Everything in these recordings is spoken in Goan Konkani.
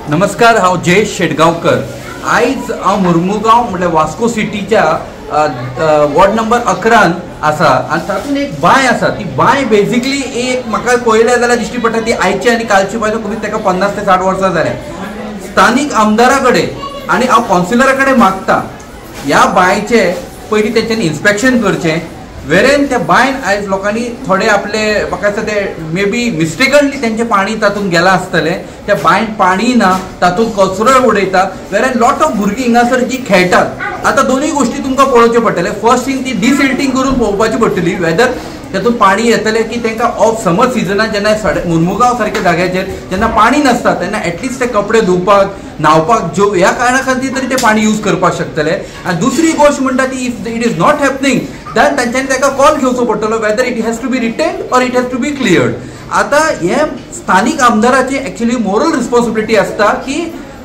नमस्कार, हांव जयेश शेटगांवकर. आयज हांव मुर्मुगांव म्हळ्यार वास्को सिटीच्या वॉर्ड नंबर 11 आसा आनी तातूंत एक बांय आसा. ती बांय बेजिकली एक म्हाका पळयल्या जाल्यार दिश्टी पडटा ती आयची आनी कालची बांय कमीत ताका 50 ते 60 वर्सां जाल्या. स्थानीक आमदारा कडेन आनी हांव कावन्सिलरा कडेन मागता ह्या बांयचें पयलीं तेंच्यांनी इन्स्पेक्शन करचें. वेरेन त्या बांयन आयज लोकांनी थोडे आपले म्हाका दिसता ते मे बी मिस्टेकनली तेंचें पाणी तातूंत गेलां आसतलें. त्या बांयन पाणी ना, तातूंत कचरोय उडयता. वेरेन लॉट ऑफ भुरगीं हिंगासर जी खेळटात. आतां दोनूय गोश्टी तुमकां पळोवच्यो पडटले. फर्स्ट थिंग ती डिसिल्टींग करून पळोवपाची पडटली वेदर तातूंत पाणी येतलें की तांकां ऑफ समर सिजनान जेन्ना मुर्मुगांव सारक्या जाग्याचेर जेन्ना पाणी नासता तेन्ना एटलिस्ट ते कपडे धुवपाक, न्हांवपाक, ज्यो ह्या कारणा खातीर तरी ते पाणी यूज करपाक शकतले. आनी दुसरी गोश्ट म्हणटा ती if it is not happening then तांच्यांनी ताका कॉल घेवचो पडटलो whether it has to be retained or it has to be cleared. आतां हे स्थानीक आमदाराची एक्चुली मोरल रिस्पॉन्सिबिलिटी आसता की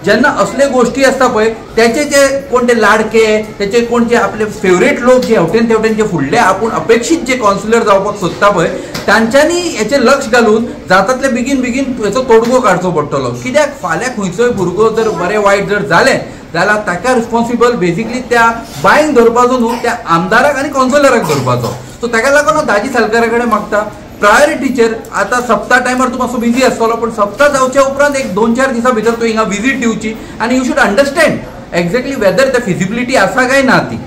जेन्ना असले गोश्टी आसता पळय त्याचे जे कोण ते लाडके, त्याचे कोण जे आपले फेवरेट लोक जे हेवटेन तेवटेन जे फुडले आपूण अपेक्षीत जे कावन्सिलर जावपाक सोदता पळय तांच्यांनी हेचें लक्ष घालून जातातले बेगीन बेगीन हेचो तोडगो काडचो पडटलो. कित्याक फाल्यां खंयचोय भुरगो जर बरें वायट जर जालें जाल्यार ताका रिस्पॉन्सिबल बेजिकली त्या बांयक धरपाचो न्हू, त्या आमदाराक आनी कावन्सिलराक धरपाचो. सो ताका लागून हांव दाजी सालकारा कडेन मागता प्रायोरिटीचेर. आतां सप्ता टायमार तूं मातसो बिजी आसतलो पूण सप्ता जावच्या उपरांत एक 2-4 दिसां भितर तूं हिंगा विजीट दिवची आनी you should understand exactly whether the feasibility आसा काय ना ती.